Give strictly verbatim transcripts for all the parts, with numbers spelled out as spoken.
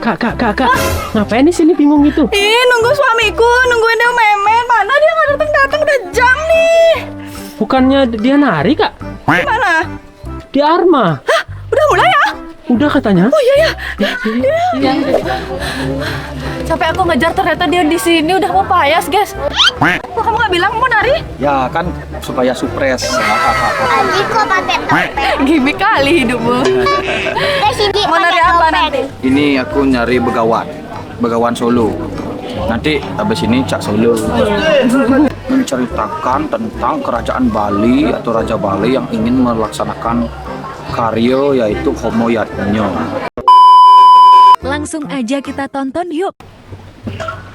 Kak, kak, kak, kak. Ngapain di sini bingung gitu? Ih, nunggu suamiku, nungguin dia memet. Mana dia nggak datang-datang, udah jam nih. Bukannya dia nari, Kak? Mana? Di Arma. Hah? Udah mulai ya? Udah katanya. Oh iya ya. Sampai aku ngejar, ternyata dia di sini udah mau payas, guys. Kok kamu nggak bilang mau nari? Ya kan supaya supres. Adikku pakai topeng. Gimik kali hidupmu. Mau nari apa nanti? Ini aku nyari begawan, begawan Solo. Nanti habis ini cak Solo. Menceritakan tentang kerajaan Bali atau Raja Bali yang ingin melaksanakan karya, yaitu Homo Yadnya. Langsung aja kita tonton yuk.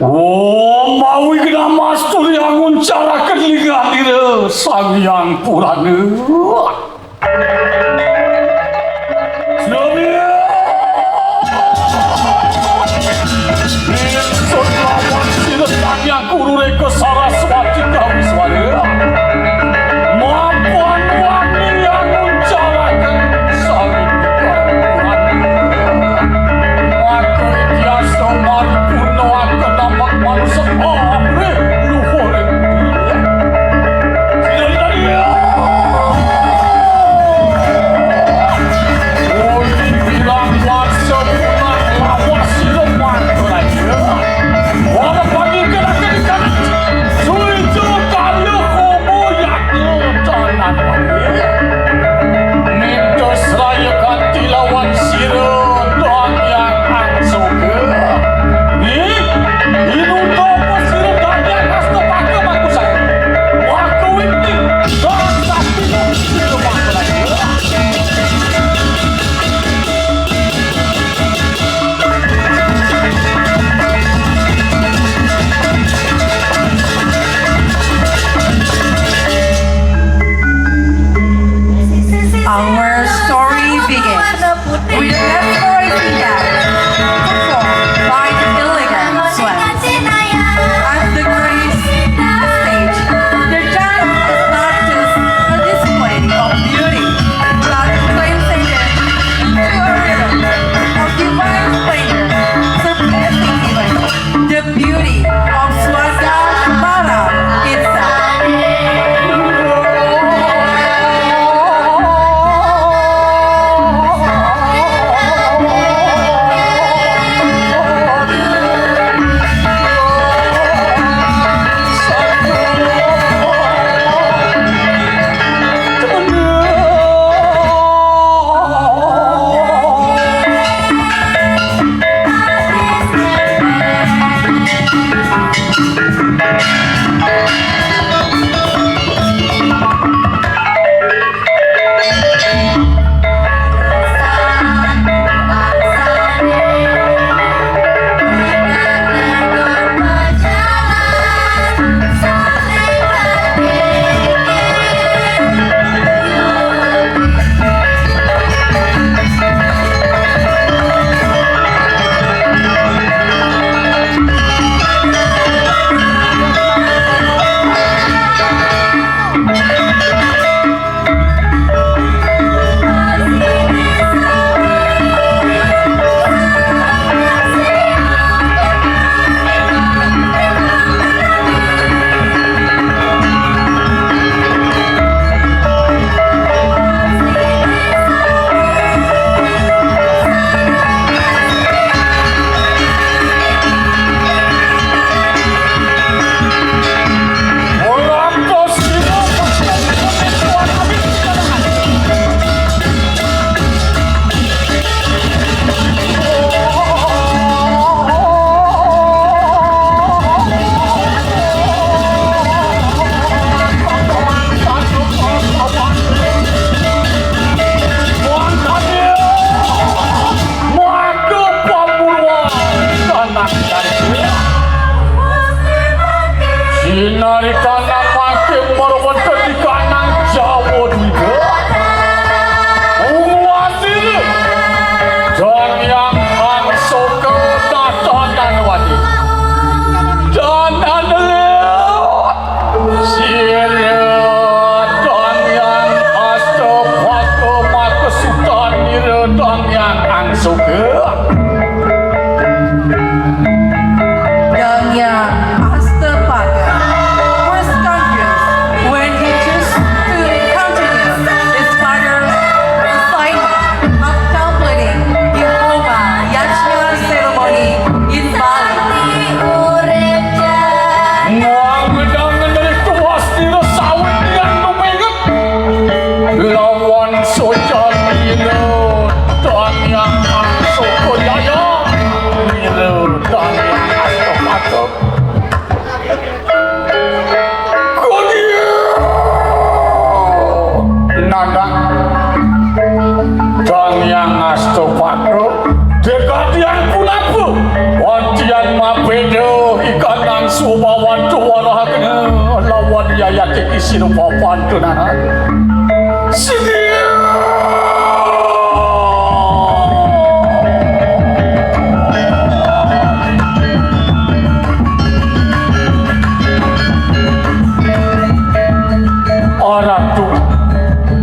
Om Awi Genama Surya nguncaraken linggih ira Sang Hyang Purana. Surya! Ingsun lawan sira Sang Hyang Guru Reka Saraswati Kawiswara. Mapan wani nguncaraken Sang Hyang Purana. Maka iki asta maripurna akan namak manusa amrih luhuring budi. Sida-sida iya. Uli pirang warsa punah lawas sira mangkaraja. Ora pangingkaraken ikanan suwija karya homo yadnya tanan wani. Mintus raya kanti lawan sira Dang Hyang Angsoga. Ih, inutama sira Dang Hyang Astapaka mangkusaka. Maka witi, Dang Sapti sira mangkusaka. Our story begins with a mesmerizing dance performed by the Elegant Sweats. As the grace the stage, the dance is not just a display of beauty, but translated into a rhythm of divine splendor, surpassing even the beauty of Swadarmara itself. Sinarika namake marwenta di kanang Jawa Dwipa. Uwasini Dang Hyang Angsoka tatanan wadi. Danan leot sira Dang Hyang Astapaka makasutanira Dang Hyang Angsoka. Wawantu warahagna lawan yayate kisina papan kenanan. Sini. Aratu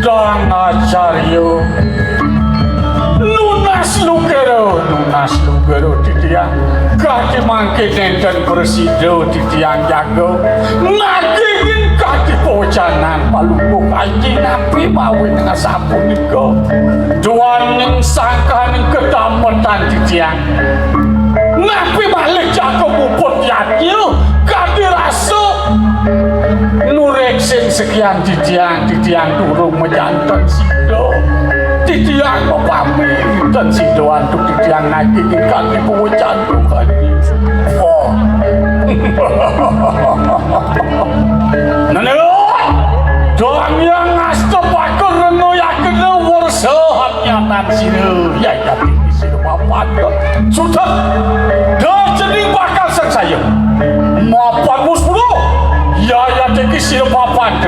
Dang Acarya. Nunas lugara, nunas lugara titiang. Kadi mangke nenten prasida titiang jaga. Nagingin kadi pawecanan Palungguh Aji napi mawi ngasapunika. Duaning sangkaning kadametan titiang. Napi malih jaga muput yadnya, kadi rasa nureksin sekian titiang, titiang durung majanten sida. Titiang mapamit ten sida antuk titiang nagingin kadi pawecanan kadi. Oh. Nene, Dang Hyang Astapaka rena yakena warsa hatnyatan sira, ya, ya, sira mapan. Sudah, dah cening bakal sangsaya. Mapan muspura, ya, ya, tiki sira mapan.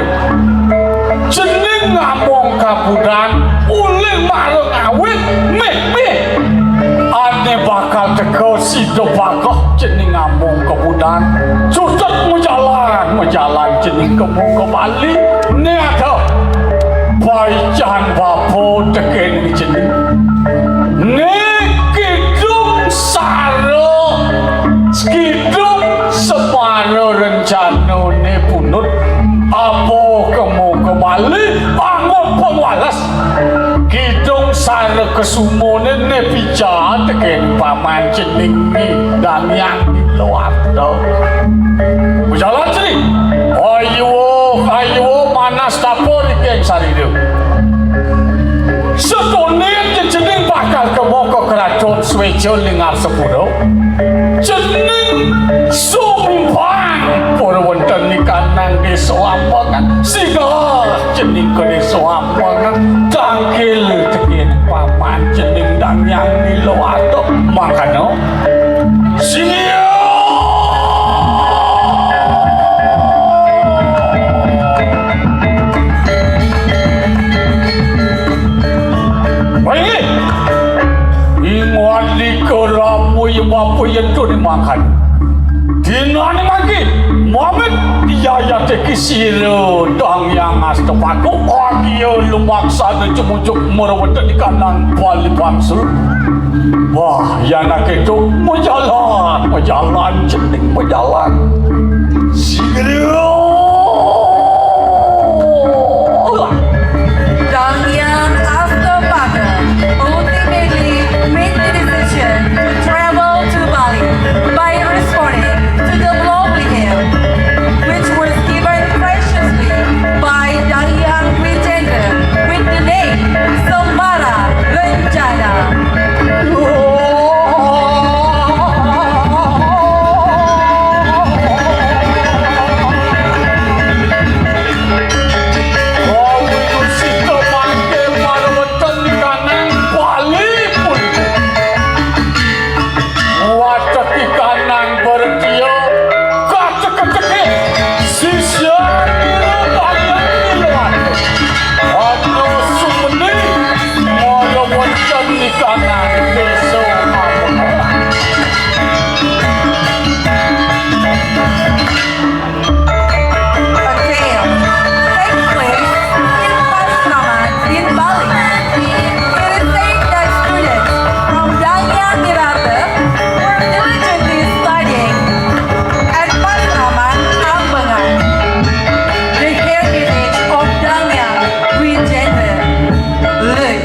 Cening ngamong kabudan, ulih mara ngawit, meh, meh. Ane bakal teka sida bakal cening ngamong kabudan. Sutet majalan, majalan cening kemu ka Bali. Ne ada paican bapa teken cening. Ne kidung sara, kidung semara rencana ne punut. Apa kemu ka Bali, anggon pengwalas. Kidung sara kesumune ne pica teken paman cening ni Dang Hyang Nilawarta. Bejalan cening. Ayo, ayo, manas tapa rikeng sarira. Setunit cening bakal kemo ka keraton Sweja Lingarsapura. Cening sumimpang pura wenten nikanang desa Ampengan. Singgah cening ka desa Ampengan. Tangkil teken paman cening Dang Hyang Nilawarta. Mangkana. Singgah. Baik. Ingwandika Rama ya bapa yentune mangkana. Dinane mangke, mamit yayate kisira Dang Hyang Astapaka, agia lumaksana jumujuk mara wenten di kandang Bali Bangsul. Wah, yan aketo, majalan, majalan, cening majalan. Sigra. Dang Hyang Astapaka ultimately made the decision to travel to Bali by responding to the lovely hail, which was given graciously by Dang Hyang Wijendra with the name Sembara Rencana. Watek ikanang bertia, katek-keteke, sisya nira banyak nilwan. Ana sumeni, mara wenten ikanang desa Ampengan. A tale takes place in Pasaman in Bali. It is said that students from Dang Hyang Nirata were diligently studying at Pasaman Ampengan, the heritage of Dang Hyang Wijendra. Look,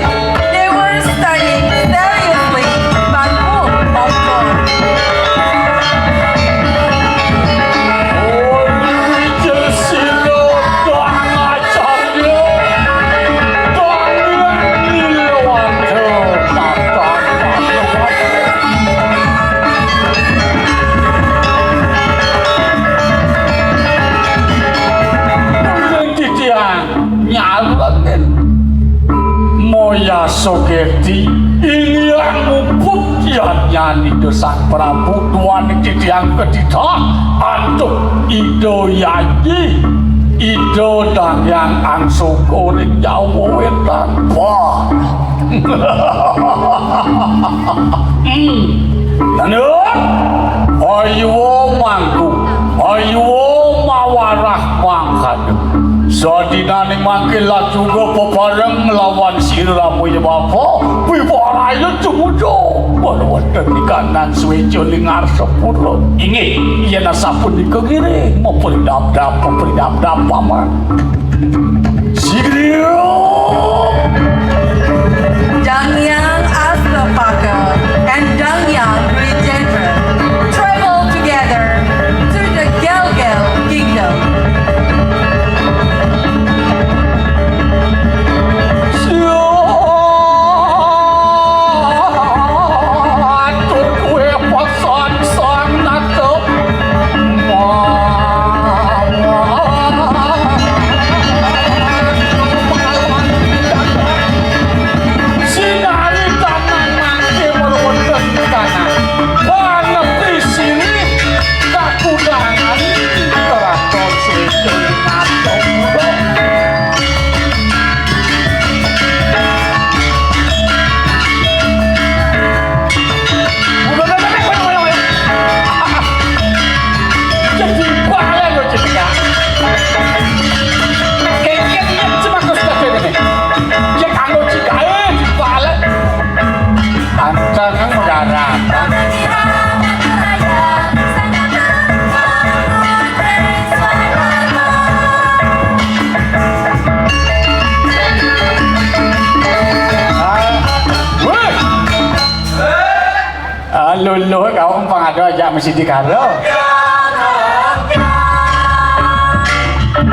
they were studying seriously, but full of joy. Titiang nyalengin. Moya sogeti, ing hyang muput yadnyan Ida Sang Prabu, duaning titiang katitah antuk Ida Yayi, Ida Dang Hyang Angsuka ring Jawa Wétan. Wah. Hmm. Lanjut. Ayuwa mangku, ayuwa mawarah mangkada. Sadinaning mangkin lajuga bebareng lawan sira Rama Bapa, wiwaraya tumuju wénten ing kanan Sweja Lingarsapura. Inggih, yén asapunika ngiring, mapridapdap, mapridapdap, Paman. Sigra. Dangyang Astapaka and Dangyang Grijendra travel together to the Gelgel Kingdom. Atur kué pesan sang nata. Sinari tanang mangke merweten tanah. Panepi sini kakudangan keraton Sri Sri Nato. Luluh kaum pangado ajak masjid di karo.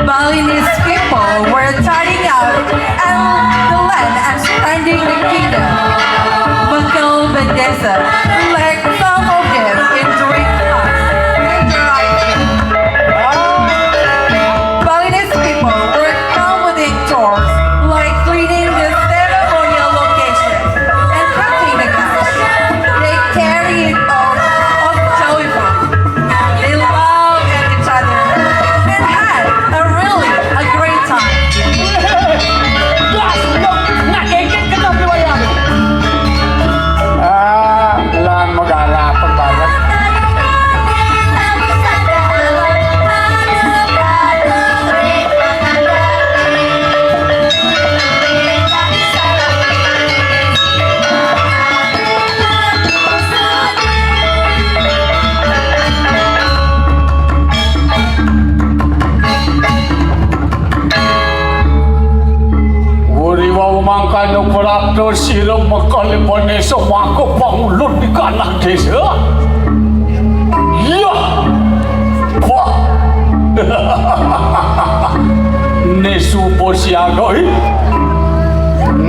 Balinese people were tidying out and the land and surrounding the kingdom. Bekel Bendesa, like some of them in doing tasks in the right. Balinese people were commoning chores like cleaning the ceremonial location and cutting the grass. They carry it off, off joyfully. They laugh at each other and had a really a great time. Ah, lan megara pembalet. Wuri wau mangkana prapta sira mekal ing panesa mangka pangulud di kanah desa. Iya. Wah. Né suba siaga, ih.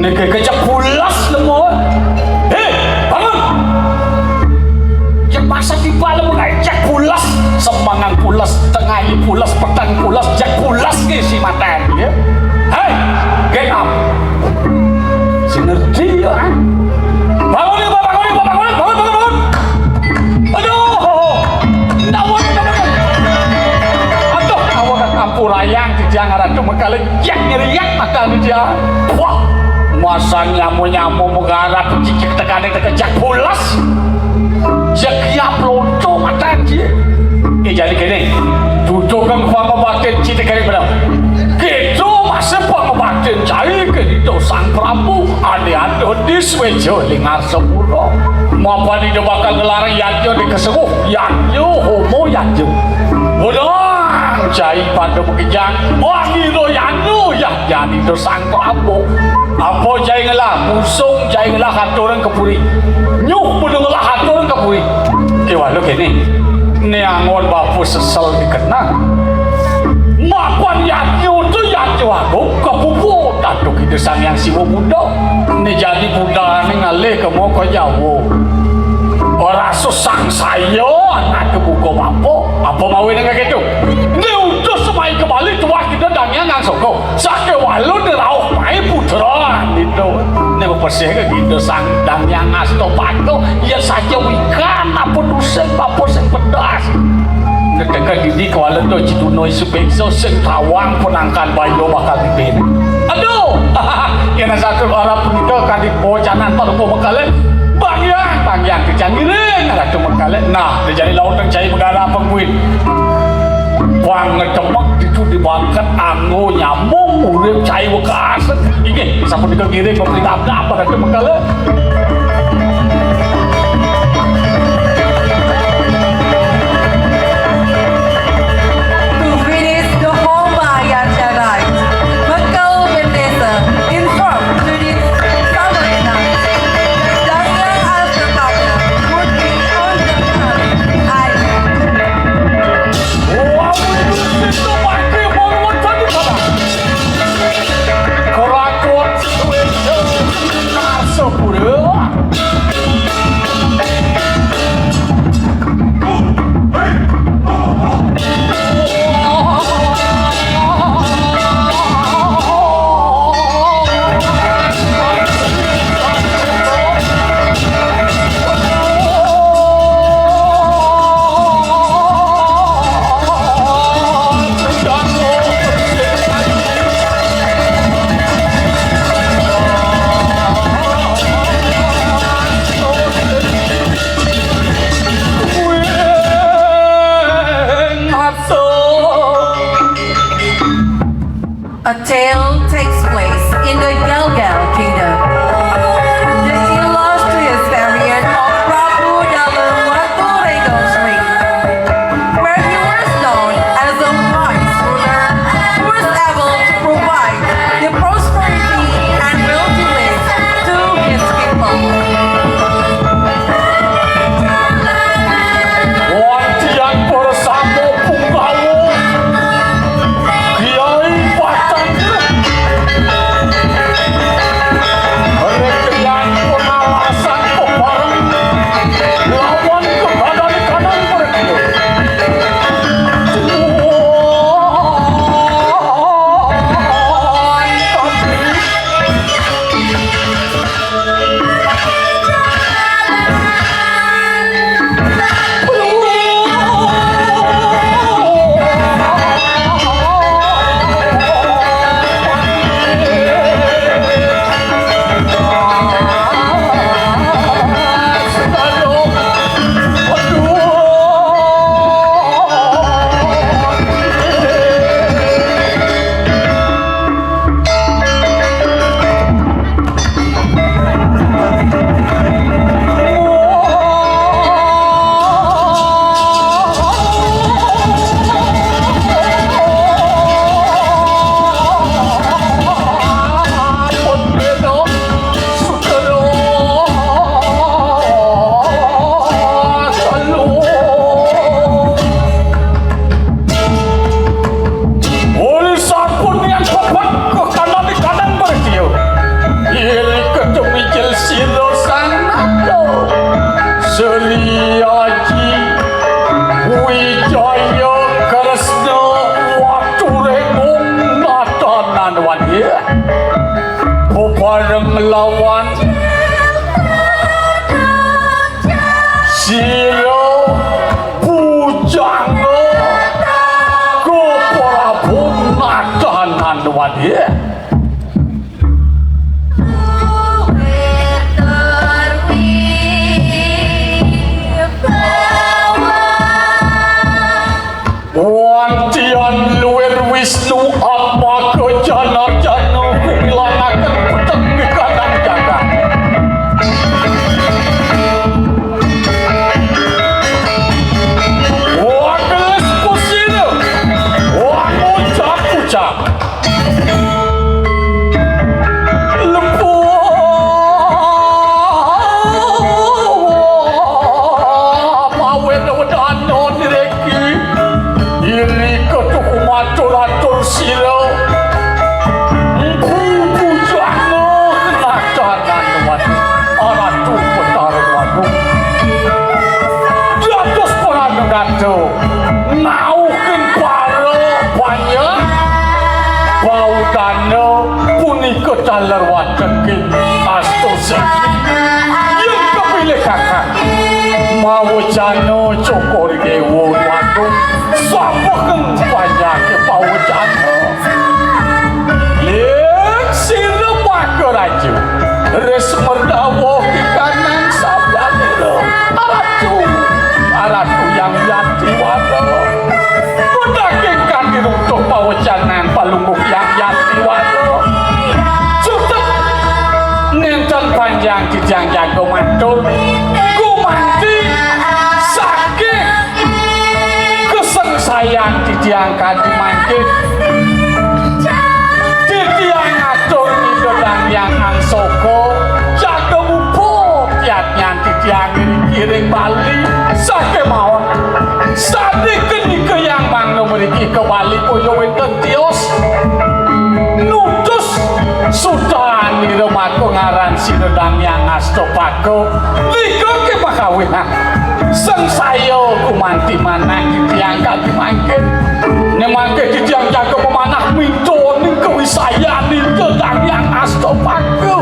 Né kejek pules lemu. Hé, bangun. Cek masa tiba lemu kaé cek pules, semangan pules, tengai pules, peteng pules, cek pules ké si matén, ya. Hé, get up. Si ngerti ya, ah. Bangun ya, Pak, bangun ya, Pak, bangun, bangun, bangun, bangun. Aduh, ndak boleh, ndak boleh. Aduh, awak ampurayang titiang ngaratu makaling, yak ngeriak mata titiang. Wah, masa nyamu-nyamu mengharap cicik tekane tekejak pules. Cek kiap lonco mata cie. Eh, jadi kene, duduk kang pangobaktin cicik kene bener. Kita masih pangobaktin cai ke di Sang Prabu. Ane aduh di Swejo Lingarsapura. Mapan ida bakal ngelarang yadnya di keseruh. Yadnya, homo yadnya. Bodong, cai pada bekejang. Wah, ngira yadnya, ya, jadi to Sang Prabu. Apa cai ngelah? Musung cai ngelah aturang ke puri. Nyuh kudu ngelah aturang ke puri. Kewala kene. Neangon bapa sesel dikenang. Mapan yadnya tu yadnya agung kepuput. Aduh, kita Sang Hyang Siwa Buddha. Ini jadi Buddha ini ngalih ke muka Jawa. Ora susah saya anak ke buka mampu. Apa mau ini kayak gitu? Ini utus semai kembali tuah kita dangnya ngang soko. Sake walu dirauh pae putra, gitu. Nek bepesih ke gitu, Sang Dang Hyang Astapaka, ya saja wikan, apa dosa, apa sing pedas. Ketika didi kawala to Ciduna Isu Peksa sing tawang penangkan bayu bakal dipene. Aduh, yén satu arep punika kadi bocanan parupa mekale, banggiang, banggiang kecang ngiring, Ratu mekale. Nah, jani laut cai megara pengkuit. Bang ngedemek ditu dibangket anggo nyambung urip cai wekas. Inggih, sapunika ngiring pemrintah Ratu mekale. To finish the Homa Yatra rite, Mekel Bendesa informed to the Samarna, Daniel Alphabata would be on the island. Keraton Swejo Nasapura. A tale takes place in the Galgal Kingdom. The illustrious period of Prabu Dalam Waturega's reign, where he was known as a wise ruler who was able to provide the prosperity and wealthy life to his people. Wantian para sampun punggawa, Kyai Batang, rekeyan penalasan pepareng lawan kegadang-gadang mereka. Uli sampun niat pepet ke kanan di kanan bersiu. Iri ketumijil silo sanado. Sri Aji Wijaya Kresna Waturegung natanan wani. Bebareng lawan sira pujangga ka Prabu natanan wani. Wantian luir Wisnu atmaka jana-jana kumilangaken peteng di kadang jagat. Wagelis pusina, wangucap-ucap. Lempu mawit wedana niriki. Iri ketuku matur-atur sira. Mpu pujana natanan wani. Aratu Petara Wanu. Dados pranagata. Naukin para banyak. Baudana punika taler watekin asto siki. Yen kepilih kakang. Mawacana Cokor Dewa Wanu. Panjake pawecana. Yen sira maka raja, ris merdawa kikanan sabdanira. Aratu, aratu Hyang Yatiwara. Punapi kang dirutuh pawecanan palungguh Hyang Yatiwara. Sutet nenten panjang titiang jaga matur. Gumanti saking kasengsayan titiang kadi mangkin. Titiang atur Ida Dang Hyang Asoka, jaga mupa yadnyan titiang ngriki ring Bali, sakémaon sané kenika Hyang mangda mriki ka Bali boya wénten tios nutus sutanira maka ngaran Ida Dang Hyang Astapaka. Nika ké makawinang. Sangsaya gumanti manah titiang kadi mangkin. Né mangké titiang jaga mamanah mintoning kawisayan Ida Dang Hyang Astapaka.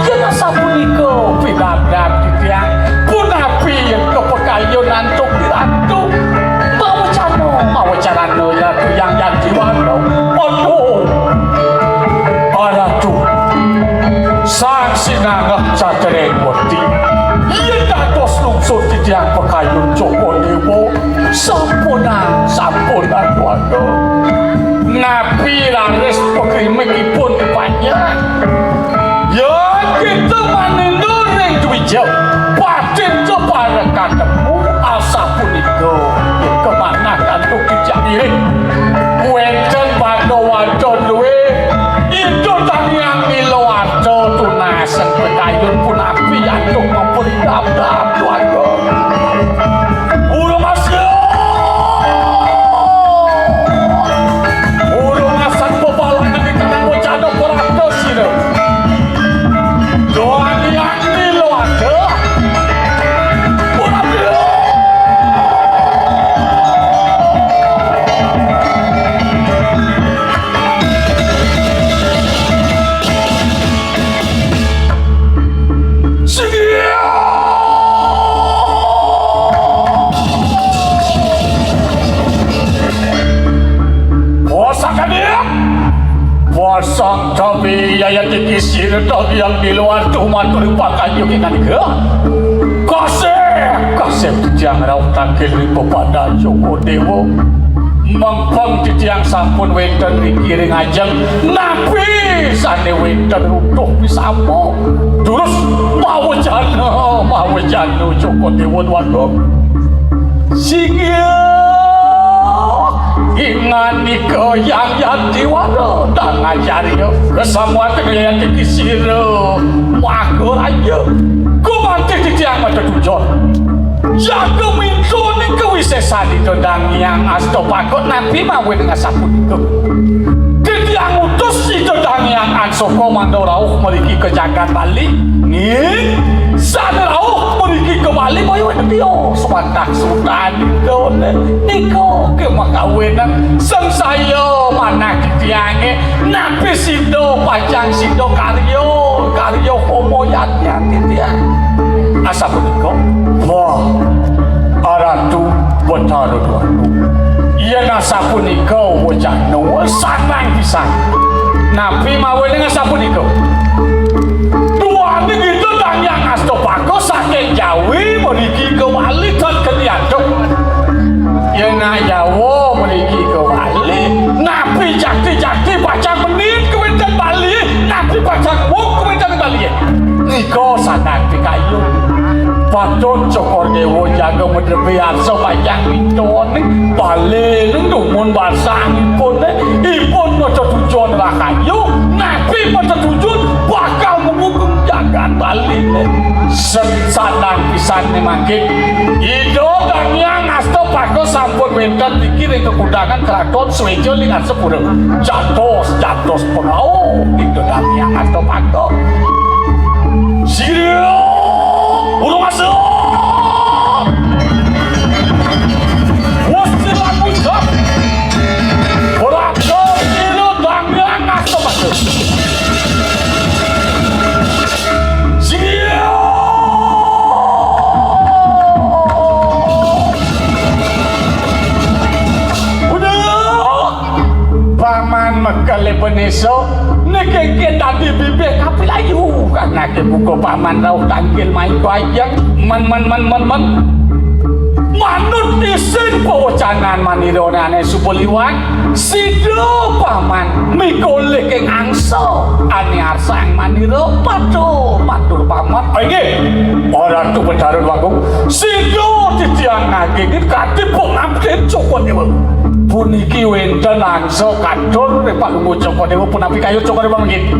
Yén asapunika pidabdab titiang, punapi yén kapakayun antuk Ratu? Mawecana, mawecanana Ratu Hyang Yatiwara. Aduh. Aratu. Sang sinanggeh catereng weti. Yén dados lungsur titiang pakayun Cokor Déwa. Sampunang, sampunang, Wanda. Napi raris pakrimikipun di panjang? Yén kita manindul ring dwija, patinta para katemu, asapunika kamanah antuk titiang ngiring. Wénten banda-wanda drué, Ida Dang Hyang Nila Arta tunas. Sang pakayun punapi antuk mapridabdab, Wanda. Urung asih. Urung asan bebalangan di tanah wacana perata sira. Doang yang di luar. Urung asih. Sing iya. Pusaka dia. Pasang tapi yayat iki sira tagi yang di luar tuh matur pakanyu kita nika. Kasih, kasih titiang rauh tangkil ring pepadan Joko Dewa. Mengkeng titiang sampun wénten riki ring ajeng. Napi sané wénten rutuh pisama? Durus mawejana, mawejana Joko Dewa Dwagung. Singgih inganika Hyang Yatiwara Dangacarya. Kesamuan tengah yati kisira. Wah, raja. Gumanti titiang mata tujon. Jaga mintuning kawisésan Ida Dang Hyang Astapaka napi mawinan asapunika. Titiang ngutus Ida Dang Hyang Asoka mangda rauh mriki ka jagat Bali. Nggih, sané rauh mriki ka Bali boya wénten tios wantah sutan nika. Nika ké makawinan sangsaya manah titiangé. Napi sida pacang sida karya, karya homo yadnya titiang. Asapunika, wah, Aratu Betara Dwagung. Yén asapunika wacana, sanang pisan. Napi mawinan asapunika? Duaning Ida Dang Hyang Astapaka saking Jawi mriki ka Bali tan keniatuk. Yén nak Jawa mriki ka Bali, napi jakti-jakti pacang menit kawénten Bali, napi pacang wong kawénten Bali. Nika sanang pikayun. Patut Cokor Déwa jaga madrebé arsa pacang minton Bali dumun basangipun, ipun mata tujon rahayu, napi mata tujon bakal ngubung jagat Bali. Sen sanang pisan né mangkin. Ida Dang Hyang Astapaka sampun wénten niki ring kekudangan Kraton Sweja ling Arsapura. Jatos, jatos pengawa Ida Dang Hyang Astapaka. Sira urung asa. Wes silang ucap. Ora kira Ida Dang Hyang Astapaka. Sira. Udah. Kalih benesa, nek engken dadi bibih kapilayu, kanake buka paman rauh tangkil main kajeng, men, men, men, men, men. Manut isin pawecanan manirane ane suba liwat, sida paman mikolih ing angsa ane arsang manira matur, matur paman. Inggih, Ratu Betara Agung, sida titiang nagingin kadi pangabden Cokor Dewa. Puniki wenten angsa katur ring Palungguh Cokor Dewa, punapi kayun Cokor Dewa mangkin?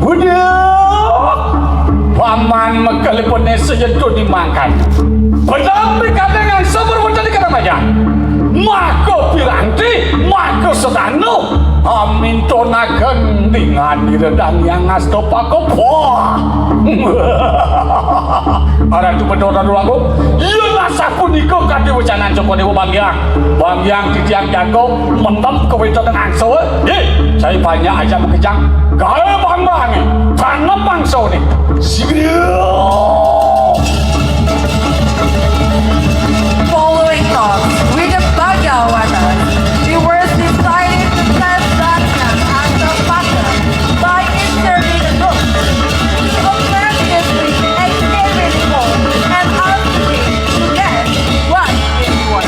Waduh! Paman mekelipun nesa yentu dimangkan. Benar mikadeng angsa berwenten di Kadamaja. Maka piranti, maka sedana, amintonaken dingan ira Dang Hyang Astapaka. Wah! Ratu Betara Agung, yen asapunika kadi wecanan Cokor Dewa, Bang Hyang. Bang Hyang titiang jaga mendem kawecanan angsa. Nggih, saya banyak aja makejang. Gawe bang-bange, tanep angsane. Sigra. Following talks with the Bhagya Avatar, it was decided to test Dang Hyang Astapaka by entering the room, obsequiously examining him and asking to guess what it was.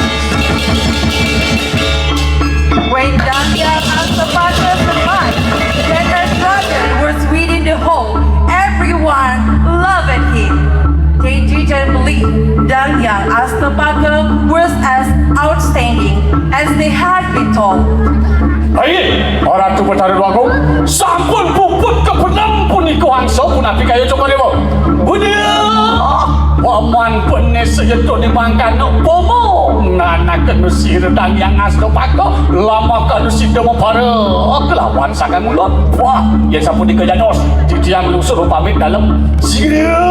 When Dang Hyang Astapaka survived that a dragon was within the hall, everyone loved him. They didn't believe Dang Hyang Astapaka was as outstanding as they had been told. Hai, Ratu Betara Agung, sampun puput kapenem punika angsa, punapi kayun Cokor Dewa? Waduh, paman penis seyeto di mangkana, bomo nanaken sira Dang Hyang Astapaka, lamakana sida mapara kelawan Sang Hyang Ulun. Wah, yen sapunika dados, titiang lungsur pamit dalem. Sira.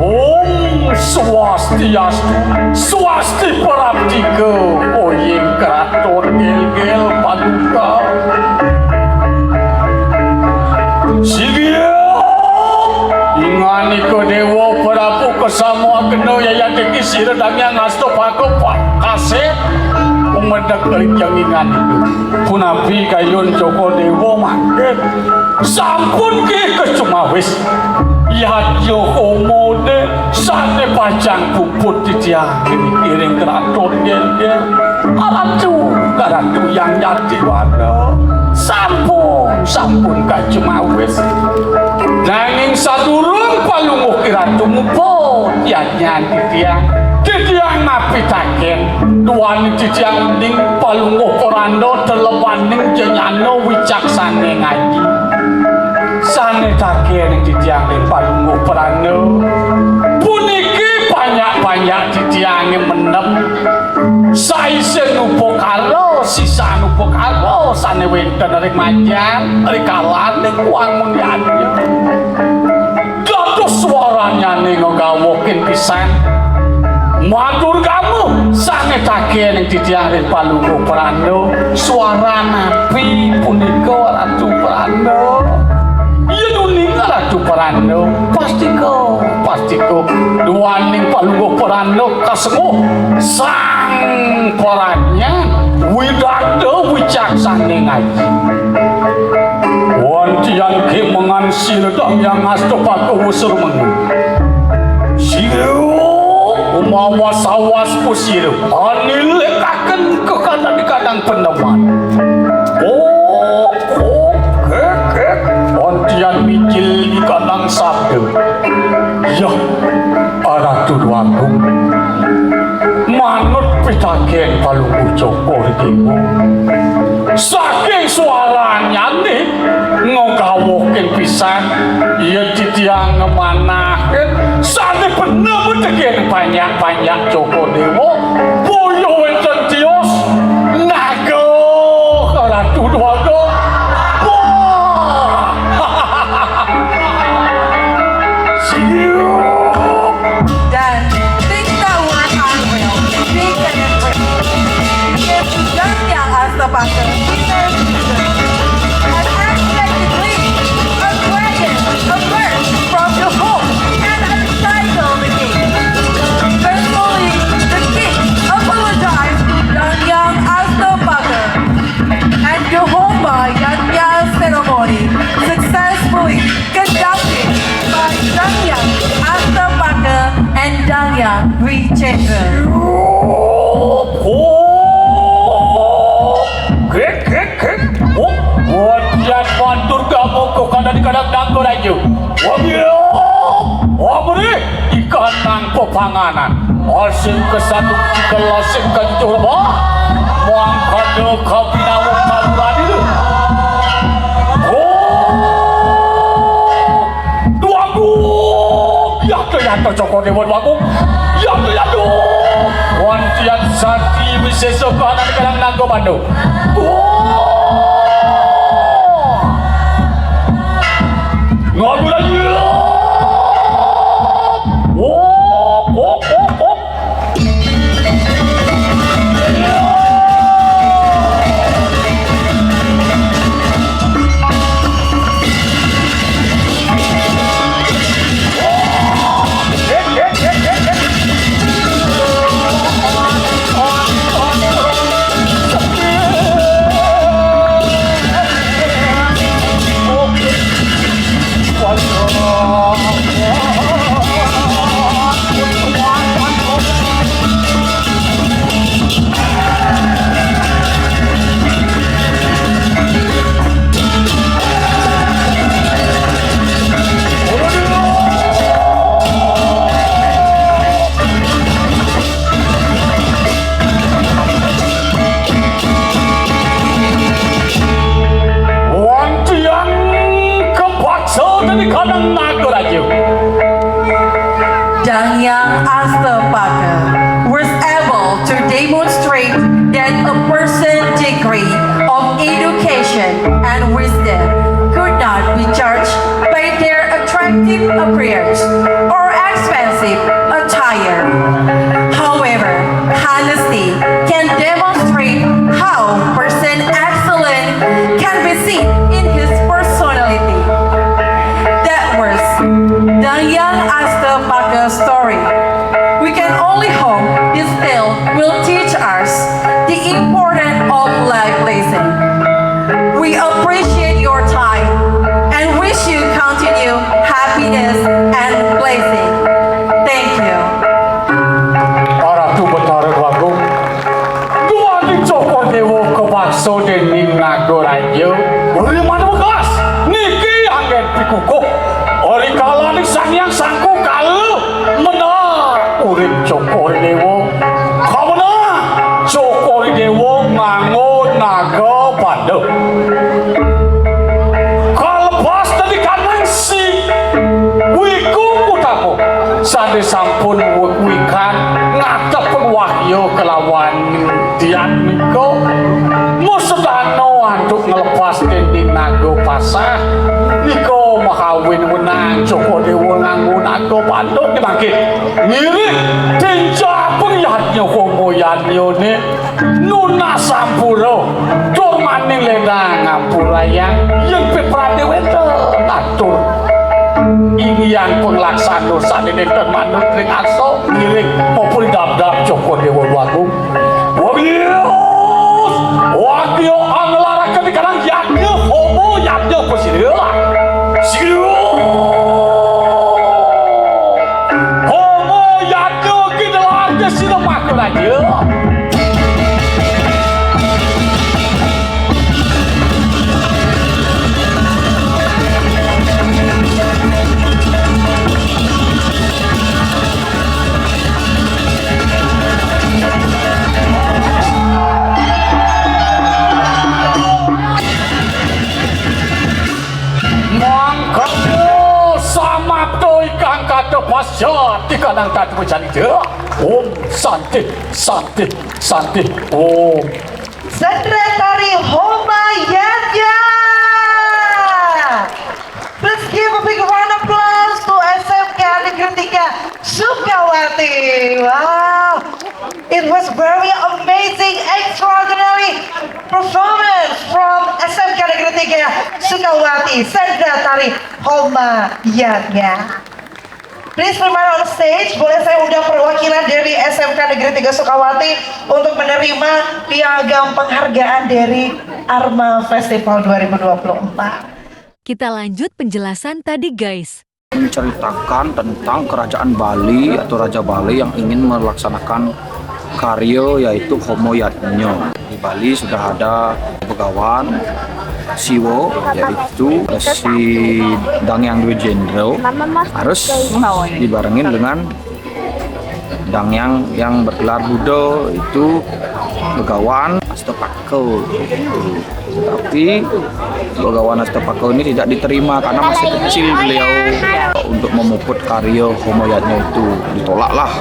Om Swastiastu, swasti praptika, oying kraton gelgel paduka. Sigia, inganika Dewa Prabu kasama kena yayatiki sira Dang Hyang Astapaka pa-, kasih umedek ring inganika. Punapi kayun Cokor Dewa mangkin? Sampun ke kecumawis. Yadnya komode sane pacang puput titiang iring kraton gelgel. Aratu, karatu yang jati wana. Sampun, sampun kacumawis. Nanging sadurung Palungguh Kiratu muput yadnyan titiang, titiang mapitaken, duaning titiang uning Palungguh Poranda telebaning janyana wicaksane ngaji. Sane takening titiang ring Palungguh Poranda, puniki panjak-panjak titiange mendem saisin upakara, sisan upakara sane wenten ring majan, ring kalaning wangun yadnya. Dados swaranyane ngegawokin pisan. Matur gamu sane takening titiang ring Palungguh Poranda, swaranapi punika Ratu Poranda? Yen uning Ratu Poranda, pastika, pastika duaning Palungguh Poranda kasenguh sang pradnyan, widagda wicaksane ngaji. Wantian kemengan sira Dang Hyang Astapaka wusur mengu. Sira umawas-awas ku sira anilikaken kekadang-kadang pendeman. Oh, oh, kek, kek. Wantian mijil di kadang sabda. Yah, Ratu Dwagung. Manut pitaken Palungguh Cokor Dewa. Saking swaranyane ngogawokin pisan, yen titiang ngemanahin sane bener teken panjak-panjak Cokor Dewa, boya wenten tios naga Panganan, asing kesatu, kelasing kejujuh rebah, mangkana kabinawa kaluran diri. Oh, Duagung, yata, yata, Cokor Dewa Duagung, yata, yata. Wantian sati wisesa kahanan kalang naga pandu. Oh, ngagura, oh, oh, oh, oh. Wong tiang kepaksa dadi kandang naga raja. Dangyang Astapaka was able to demonstrate that a person's degree of education and wisdom could not be judged by their attractive appearance or expensive attire. However, honesty can demonstrate how person excellent can be seen in his personality. That was Dangyang Astapaka story. We can only hope this tale will teach us the importance of life lesson. We appreciate your time and wish you continue happiness and blessing. Thank you. Ratu Betara Agung, duaning Cokor Dewa kapaksa dening Naga Raja. Uri mana bekas, niki anggen pikukuh. Ori kalaning Sang Hyang Sangku kala menah urip Cokor Dewa. Kamenah Cokor Dewa nganggo naga pandu. Kalepas dadi kanang si Wiku Utama sane sampun wikan ngatep wahya kelawan tiang nika. Masedana antuk nglepas dening naga pasah nika mahawin wenang Cokor Dewa nganggo naga pandu mangke. Ngiring tinjapun yadnya homo yadnyane nunas sampura, tur maning ledang ngampurayang yen piprade wenten atur. Inggihan panglaksana sane nenten manut ring arsa ngiring papuri dabdab Cokor Dewa Agung. Wabius, wagya anglaraken ing kanang yadnya homo yadnya pasira. Sira. Homo yadnya ginelarja sira maka raja. Mangkana samapta ikang kata pasya tikanang tata wicana. Om Santi, Santi, Santi, Om. Sendratari Homa Yadnya. Please give a big round of applause to S M K Negeri Tiga Sukawati. Wow, it was very amazing, extraordinary performance from S M K Negeri Tiga Sukawati, Sendratari Homa Yadnya. Please remain on stage. Boleh saya undang perwakilan dari S M K Negeri Tiga Sukawati untuk menerima piagam penghargaan dari ARMA Festival dua ribu dua puluh empat. Kita lanjut penjelasan tadi, guys. Menceritakan tentang kerajaan Bali atau Raja Bali yang ingin melaksanakan karya, yaitu Homo Yadnya. Di Bali sudah ada begawan Siwa, yaitu si Dangyang Dwijendra, harus dibarengin dengan Yang yang yang bergelar Buddha itu Begawan Astapaka. Tapi Begawan Astapaka ini tidak diterima karena masih kecil beliau, untuk memuput karya homo yadnya itu. Ditolaklah.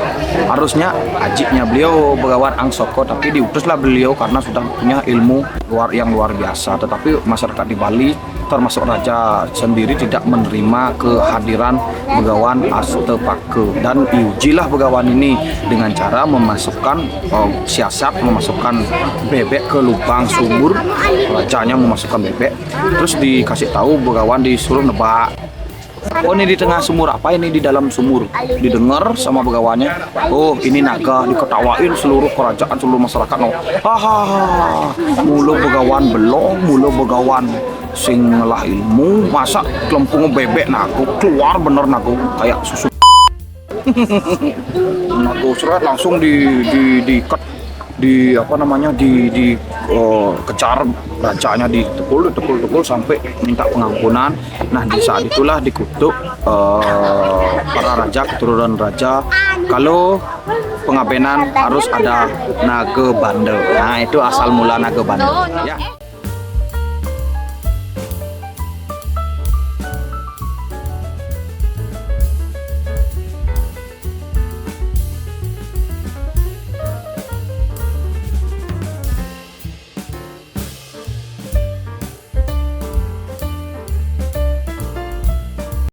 Harusnya ajiknya beliau Begawan Angsaka, tapi diutuslah beliau karena sudah punya ilmu luar yang luar biasa. Tetapi masyarakat di Bali, termasuk raja sendiri, tidak menerima kehadiran Begawan Astapaka, dan diujilah Begawan ini dengan cara memasukkan, eh, siasat, memasukkan bebek ke lubang sumur. Rajanya memasukkan bebek, terus dikasih tahu Begawan disuruh nebak. "Oh, ini di tengah sumur apa ini, di dalam sumur?" Didengar sama Begawannya. "Oh, ini naga." Diketawain seluruh kerajaan, seluruh masyarakat, no. Hahaha. Mula Begawan belong, mula Begawan sing ngelah ilmu, masa kelempung bebek nago, keluar bener nago kayak susu. Nago seret langsung di di diikat, di apa namanya, di di eh, kejar rajanya, ditekul tekul tekul sampai minta pengampunan. Nah, di saat itulah dikutuk eh, para raja, keturunan raja, kalau pengabenan harus ada naga bandel. Nah, itu asal mula naga bandel. Ya.